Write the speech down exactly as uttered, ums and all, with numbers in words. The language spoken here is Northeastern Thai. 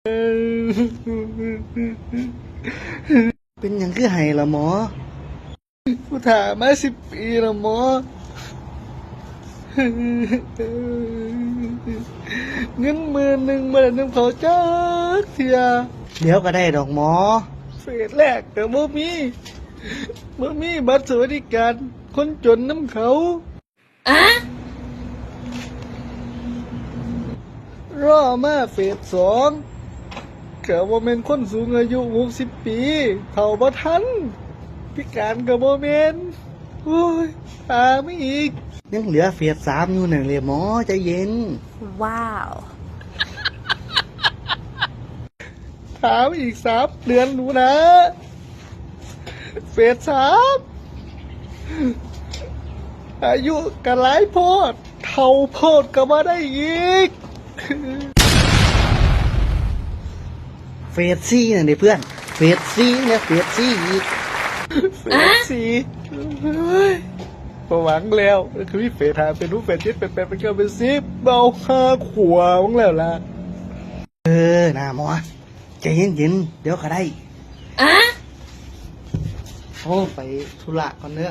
เป็นหยังคือไห้ล่ะหมอ กูถ่ามาสิบปีแล้วหมอ เงินหมื่นหนึ่งบ่ได้นำเขาจักเทื่อ เดี๋ยวก็ได้ดอกหมอ เฟสแรกก็บ่มี บ่มีบัตรสวัสดิการคนจนนำเขา อะ รอมาเฟสสอง ก็บ่แม่นคนสูงอายุหกสิบปี เฒ่าบ่ทัน พิการก็บ่แม่น โอ้ย ตาไม่อีก ยังเหลือเฟสสามอยู่นั่นเลยหมอ ใจเย็น ว้าว ถามอีกสามเดือนหนูนะ เฟสสาม อายุก็หลายโพด เฒ่าโพดก็บ่ได้อีก เฟสสี่นั่นเด้เพื่อน เฟสสี่เนี่ย เฟสสี่อีก เฟสสี่ เฮ้ย บ่หวังแล้ว คือมีเฟสห้า เฟสหก เฟสเจ็ด เฟสแปด เฟสเก้า เฟสสิบ เบาคาขวามึงแล้วล่ะ เออ นะหมอ ใจเย็นๆ เดี๋ยวก็ได้ อะ โอ้ ไปธุระก่อนเด้อ